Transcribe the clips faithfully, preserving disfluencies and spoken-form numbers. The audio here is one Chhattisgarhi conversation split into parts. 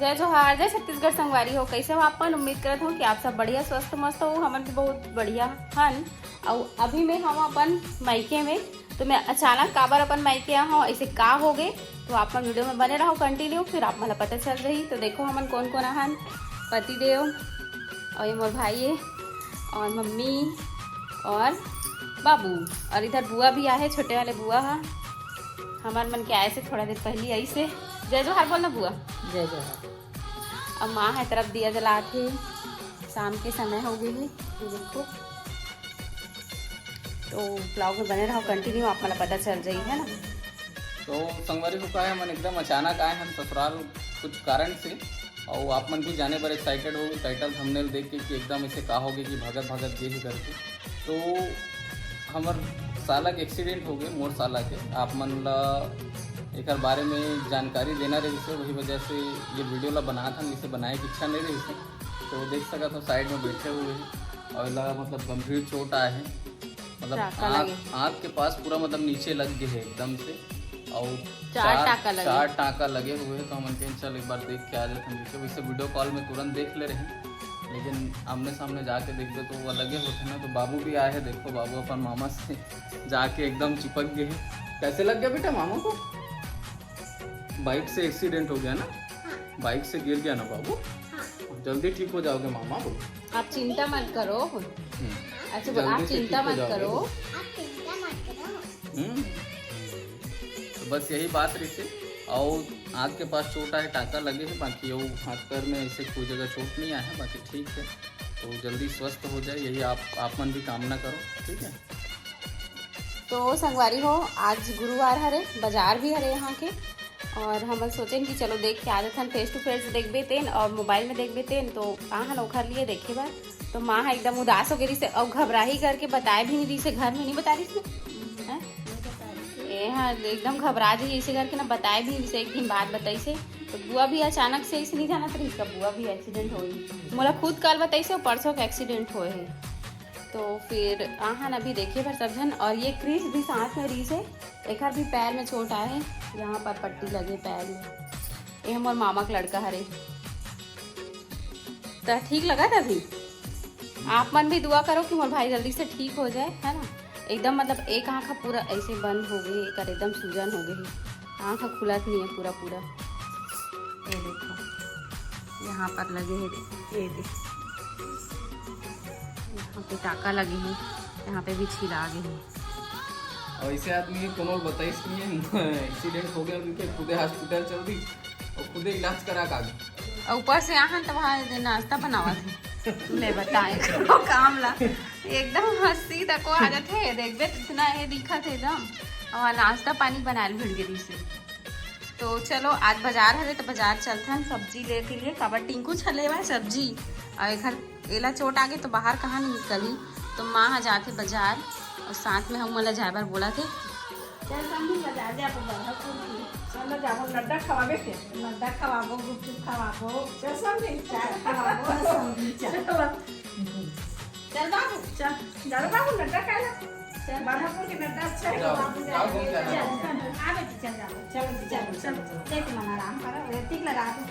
जय जोहार, जय छत्तीसगढ़ संगवारी हो। कैसे हो आप मन? उम्मीद करत हो कि आप सब बढ़िया, स्वस्थ, मस्त हो। हमन भी बहुत बढ़िया हन। अउ अभी मैं हम अपन मायके में, तो मैं अचानक काबर अपन मायके आ हूँ, ऐसे का हो गए, तो आप मन वीडियो में बने रहो कंटिन्यू, फिर आप मन ला पता चल जाही। तो देखो हमन कौन कौन आहन, पति देव और ये मोर भाई है और मम्मी और बाबू, और इधर बुआ भी आहे, छोटे वाले बुआ हा। हमार मन के आए से थोड़ा देर पहली आई से। जय जोहार बोलना बुआ। जय जोहार। अब माँ है तरफ दिया जलात हे, शाम के समय हो गए है। ये देखो, तो ब्लॉग में बने रहो कंटिन्यू, आप मन ला पता चल जाही, है ना। तो संगवारी हो, का है, हमन एकदम अचानक आए हन ससुराल कुछ कारण से, और आप मन भी जाने बर एक्साइटेड हो टाइटल थंबनेल देख के कि एकदम ऐसे का हो गए कि भगत भगत गे ही करके। तो हमर साला के एक्सीडेंट हो गए, मोर साला के। आप मन ला एकर बारे में जानकारी देना रहिस हे, वही वजह से ये वीडियो ला बनात हन, इसे बनाए की इच्छा नहीं रहिस हे। तो देख सकत हो साइड में बैठे हुए हैं और एला मतलब गंभीर चोट आए है, मतलब टाका आँख लगे। आँख के पास पूरा मतलब नीचे लग गए है एकदम से, और चार चार टाका लगे। चार टाका लगे हुए हैं। तो हमन कहें चल एक बार देख के आ जाते हैं, जैसे वैसे वीडियो कॉल में तुरंत देख ले रहे हैं, लेकिन आमने सामने जाके देखबे तो वो अलगे होते ना। तो बाबू भी आए हैं, देखो बाबू अपन मामा से जाके एकदम चिपक गए हैं। कैसे लग गया बेटा मामा को? बाइक से एक्सीडेंट हो गया ना? बाइक से गिर गया ना बाबू? जल्दी ठीक हो जाओगे मामा बोलो। आप चिंता मत करो। हम्म। अच्छा बोलो, जल्दी आप से चिंता ठीक हो मत जाओगे करो। बोलो। आप चिंता मत करो। हम्म। तो बस यही बात रही थी। और आँख के पास चोट आए, टाका लगे है, बाकी वो हाथ पैर में ऐसे कोई जगह चोट नहीं आया है, बाकी ठीक है। तो जल्दी स्वस्थ हो जाए, यही आप आप मन भी कामना करो, ठीक है। तो संगवारी हो, आज गुरुवार हरे, बाजार भी हरे यहाँ के, और हमन सोचेन कि चलो देख के आ जाथन, फेस टू फेस देखबे तेन और मोबाइल में देखबे तेन, तो आहन ओखर लिए देखे बर। तो माँ ह एकदम उदास हो गई से, और घबराही करके बताए भी नहीं रही से, घर में नहीं बता रही से। हैं? ए हाँ, एकदम घबरा जाइए इसे करके ना, बताए भी नहीं रही से, एक दिन बाद बताई से। तो बुआ भी अचानक से इसे नहीं जानत रही, इसका बुआ भी एक्सीडेंट हो गई। मोला खुद कल बताई से, परसों का एक्सीडेंट होए है। तो फिर आहन अभी देखे बर सब झन, और ये क्रिस भी साथ में रही से, एकर भी पैर में चोट आए है, यहाँ पर पट्टी लगे पैर में। ये हमर मामा के लड़का हरे। त ठीक लगा था अभी? आप मन भी दुआ करो कि मोर भाई जल्दी से ठीक हो जाए, है ना। एकदम मतलब एक आँख पूरा ऐसे बंद हो गई, एकर एकदम सूजन हो गई, आँख खुलत नहीं है पूरा पूरा। ये देखो, यहाँ पर लगे है, ये देखो, यहाँ पे टाका लगे है, यहाँ पे भी छिला गए है। और ऐसे आदमी के कोनो बताइस नहीं है, एक्सीडेंट हो गया, उनके खुदे हॉस्पिटल चल दी और खुदे इलाज करा के आ गई। और ऊपर से आहन तो वहाँ दे नाश्ता बनावा थे। ले बताए, वो काम ला एकदम हंसी तक आ जाते, देखबे तो इतना ये दिखा थे एकदम, और नाश्ता पानी बनाए भिड़ गई से। तो चलो, आज बाजार हरे, तो बाजार चलथन सब्जी ले के लिए, काबर टिंकू छले हुआ है सब्जी, और घर एला चोट आगे तो बाहर कहाँ निकली, तो माँ ह जाथे बाजार, और साथ में हम मोला जाए बर बोला थे। चल, हम भी बाजार जाबो, बरहपुर की। चलो, जाबो, लड्डा खवाबे के? लड्डा खवाबो, गुपचुप खवाबो। चल, समझी? चाट खवाबो, समझी, चाट। चलो। चल बाबू, चल। जा रे बाबू, लड्डा खाए ला। चल। बाबू के लड्डा अच्छा है, जाओ, बाबू जाओ, घूम के आ जाओ। चल, आ बेटी, चल जाओ। चलो, चलो, चलो। देख मन आराम करो, ऋतिक लगा दो।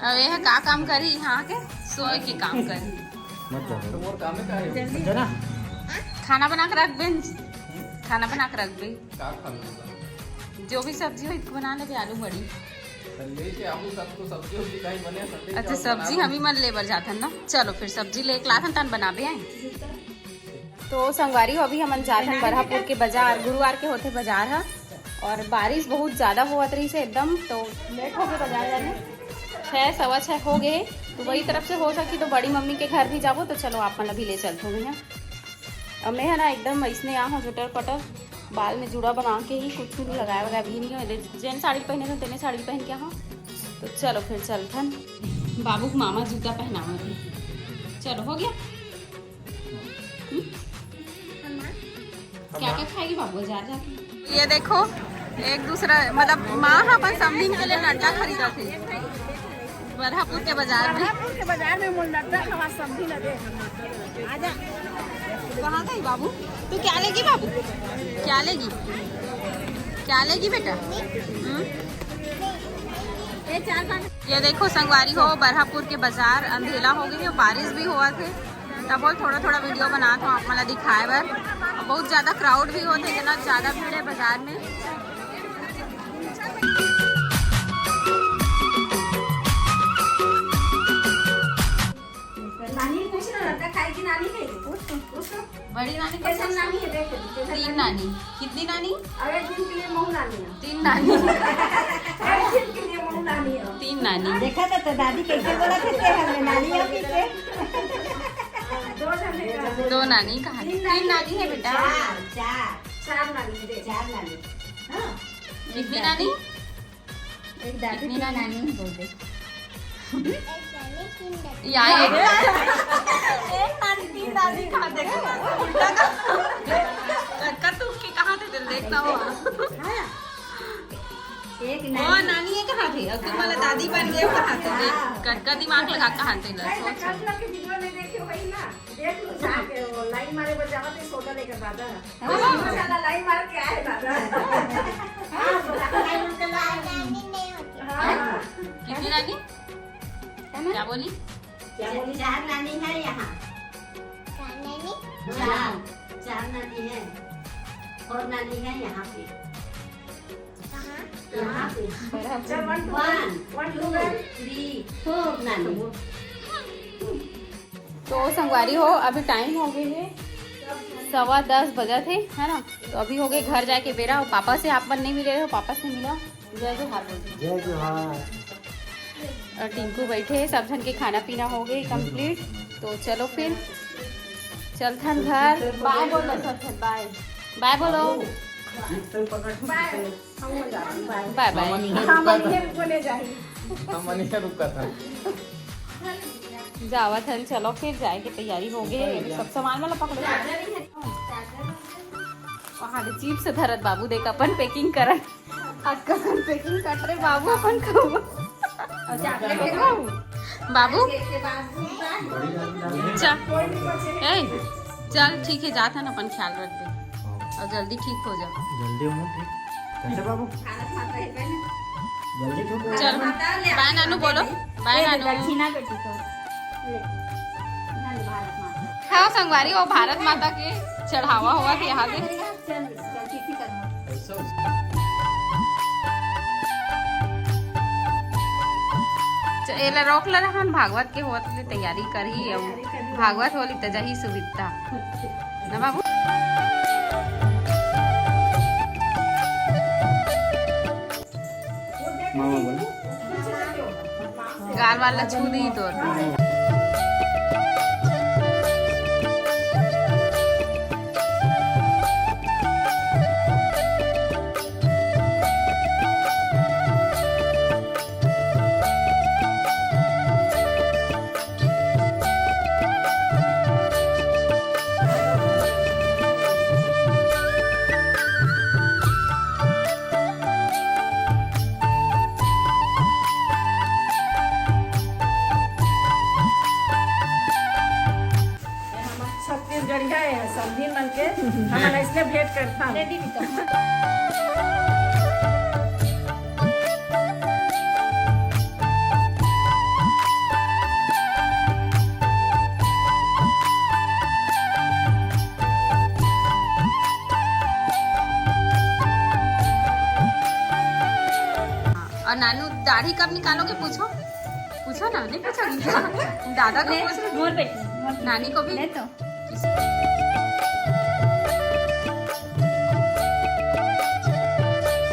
अब ये का काम करी यहाँ के? सोए के काम करी। मत जाओ। तो मोर काम है, का है? जल्दी। खाना बना के रख बेन, खाना बना के रख बे। का खा लूंगा? जो भी सब्जी हो, इसको बना लेबे, आलू बड़ी। लेके आबू सब तो सब्जी उब्जी कहीं बने, सब लेके अच्छा, आबू, सब्जी बना हम ही मन ले बर जाथन ना। चलो फिर सब्जी लेके लाथन, तन बनाबे आए। तो संगवारी हो, अभी हमन जाथन बरहापुर के बाजार, गुरुवार के होथे बाजार ह, और बारिश बहुत ज्यादा होवत रही से एकदम, तो लेट हो गए बाजार जाने, छः सवा छः हो गए। तो वही तरफ से हो सकी तो बड़ी मम्मी के घर भी जाबो, तो चलो आप मन अभी ले चलथो भैया। अब मैं है ना एकदम ऐसने आ हूँ जुटर पटर, बाल में जुड़ा बना के ही, कुछ भी लगाए वगाए भी नहीं हो। जेन साड़ी पहने थे तेने साड़ी पहन के आ हूँ। तो चलो फिर चलथन, बाबू के मामा जूता पहनावत है। चलो हो गया। हम्म? क्या क्या खाएगी बाबू बाजार जाके? ये देखो, एक दूसरा मतलब माँ ह अपन समधिन के लिए लड्डा खरीदत हे बरहापुर के बाजार में। बरहापुर के बाजार में मोर लड्डा खवा समधिन दे। आजा। कहाँ गई बाबू? तू क्या लेगी बाबू? क्या लेगी? क्या लेगी बेटा? हम्म? ये देखो संगवारी हो, बरहापुर के बाजार अंधेला हो गए हे, बारिश भी होवत हे, तब वो थोड़ा थोड़ा वीडियो बनात हो आप मन ला दिखाए बर। बहुत ज्यादा क्राउड भी होत हे, इतना ज्यादा भीड़ है बाजार में। नानी पूछ ना, लड्डा खाएगी नानी, खाएगी? पूछ तो, पूछ तो। बड़ी नानी कैसे कैसे? नानी है, देख, कैसे तीन नानी। नानी। कितनी नानी? अरे, जिनके लिए मऊ नानी है। तीन नानी। अरे, जिनके लिए मऊ नानी है। तीन नानी। देखा तो, तो दादी कैसे बोला था, "ते हमने नानी है पीछे।" दो जने का। दो नानी कहाँ? तीन तीन नानी। नानी है बेटा। चार, चार। चार नानी है, देख। चार नानी। हाँ। कितनी नानी? एक दादी, कितनी तीन नानी? नानी बोल दे। या, एक एक नानी, तीन दादी कहाँ देखो? उल्टा का। कटका तू के कहाँ थे दिल देखता हो? हाँ। एक वो नानी। नानी ये कहाँ थे? अब तुम वाला दादी बन गए, वो कहाँ थे? देख, कटका दिमाग लगा, कहाँ थे? सोच। कल के वीडियो में देखे वही ना। देख लो, जाके वो लाइन मारे बर जावत हे, सोडा लेकर दादा। हाँ। बहुत ज्यादा लाइन मार के आए दादा। हाँ, सोडा का लाइन उनका लाइन। हाँ। कितनी नानी? क्या बोली? क्या बोली? चार नानी है यहाँ। चार नानी? चार, चार नानी है। और नानी है यहाँ पे। कहाँ? यहाँ पे। चल, one, two, one, one, two, three, four नानी। तो संगवारी हो, अभी टाइम हो गए हे सवा दस बजत हे, है ना? तो अभी हो गए घर जाके बेरा। और पापा से आप मन नहीं मिले रहे हो, पापा से मिला। जय जोहार बोल दो। जय जोहार। और टिंकू बैठे हे, सब झन के खाना पीना हो गए कंप्लीट। तो चलो फिर चलथन घर। बाय बोलो सब झन, बाय। बाय बोलो। बाय। बाय बाय। हम नहीं रुकत हन। हम नहीं रुकत हन। जावत हन, चलो फिर जाए के तैयारी हो गए। सब सामान वाला पकड़ो। वहाँ चिप्स धरत बाबू देख अपन पैकिंग करत। अक्का अपन पैकिंग कट रहे बाबू अपन को। बाबू। चल। ए, चल ठीक है, जात हन अपन ख्याल रख दे। और जल्दी ठीक हो जा। जल्दी हो ठीक। कैसे बाबू? जल्दी ठीक हो। चल। बाय नानू बोलो। बाय नानू। दक्षिणा बेटी को। ले। धन्य भारत माता। हाँ संगवारी, वो भारत माता के चढ़ावा होवत हे यहाँ दे। चल, चल, किसी कर। च-, एला रोक ले रहन, भागवत के होवत ले तैयारी करही, अउ भागवत होली त जाही सुविता। ना बाबू? मामा बोलो। गाल वाला छू दी तो। छत्तीसगढ़िया है, समधी मन के हमन ऐसने भेंट करथन। और नानू, दाढ़ी कब निकालोगे? पूछो, पूछो ना, नहीं पूछोगी क्या? दादा को पूछ लो। मोर बेटी, मोर बेटी। नानी को भी? ले तो।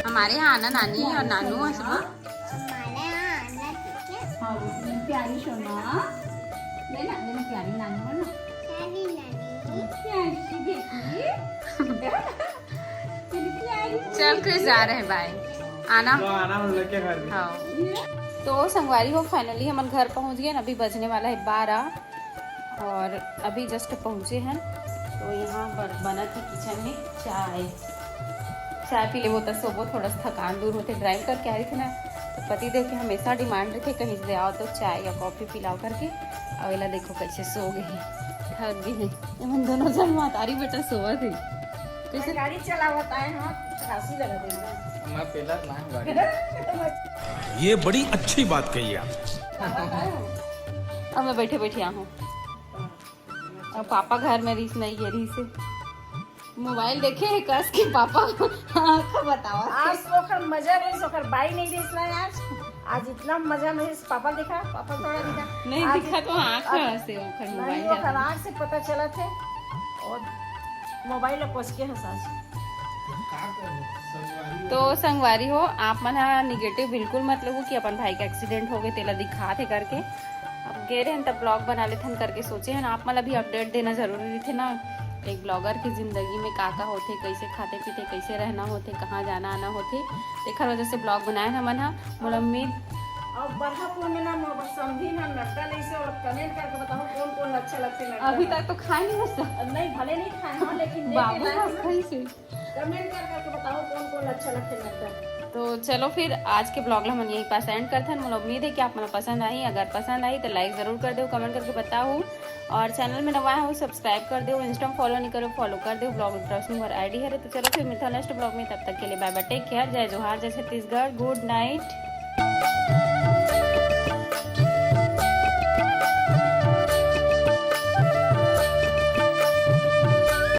हमारे यहाँ आना नानी और नानू है सब। हमारे यहाँ आना, ठीक है? हाँ, वो प्यारी सोना। ले ना, ले ना, प्यारी नानू है ना। प्यारी नानी। प्यारी सी बेटी। चल, क्रिस, जा रहे हैं, बाय। आना। लो, आना, हम लोग के घर भी। हाँ। तो संगवारी हो, finally हमन घर पहुँच गए। अभी बजने वाला है बारह और अभी just पहुँचे हैं। तो यहाँ बर-, बनत है किचन में चाय। चाय पी लेबो त सोबो, थोड़ा सा थकान दूर होते। Drive करके आ रही थी ना, तो पति देव के हमेशा demand रखे, कहीं से आओ तो चाय या कॉफी पिलाओ करके। और एला देखो कैसे सो गए हैं, थक गए हैं। एमन दोनों जन महतारी बेटा सोवत है। कैसे? गाड़ी चलावत आए हैं। खांसी लगा देगा। मैं पेलत ना हूँ गाड़ी। ये बड़ी अच्छी बात कही आप। अब मैं बैठे बैठे आहूँ। अब पापा घर में रहिस नहीं है रहिस। मोबाइल देखे है कस के पापा। आँख बतावा। आज तो ओकर मजा रहिस, ओकर बाई नहीं रहिस ना आज। आज इतना मजा रहिस। पापा देखा, पापा थोड़ा देखा। नहीं आज दिखा तो आँख से ओकर नहीं, मोबाइल ओकर जाता। आँख से पता चलत है। और मोबाइल ला कोस के हंस आज। तो संगवारी हो, आप मन हा निगेटिव बिल्कुल मत लगू कि अपन भाई के एक्सीडेंट हो गए, तेला दिखात हे करके। अब गे रहन तब ब्लॉग बना लेथन करके सोचे हन। आप मन ला भी अपडेट देना जरूरी रहिथे ना, एक ब्लॉगर की जिंदगी में का का होथे, कैसे खाते पीते, कैसे रहना होथे, कहाँ जाना आना होथे, तेखर वजह से ब्लॉग बनाए हन हमन हा। मोला उम्मीद और बरहा पूर में ना मोर समधी ना नड्डा ले से और कमेंट करके बताओ कौन कौन अच्छा लगते नड्डा। अभी तक तो खाए नहीं बस। नहीं, भले नहीं खाए हाँ, लेकिन लेके बाबू लाए बस हैं। खाई से। कमेंट कर करके बताओ कौन कौन अच्छा लगते नड्डा। तो चलो फिर आज के ब्लॉग ला हमन यहीं पास एंड करथन। मोला उम्मीद है कि आप मन ला पसंद आई। अगर पसंद आई तो लाइक जरूर कर दो, कमेंट करके बताओ। और चैनल में नवा हो सब्सक्राइब कर दो, इंस्टा में फॉलो नहीं करो फॉलो कर दो, ब्लॉग रोशनी मोर आईडी है। तो चलो फिर मिलता हूँ नेक्स्ट ब्लॉग में, तब तक के लिए बाय बाय, टेक केयर, जय जोहार, जय छत्तीसगढ़, गुड नाइट।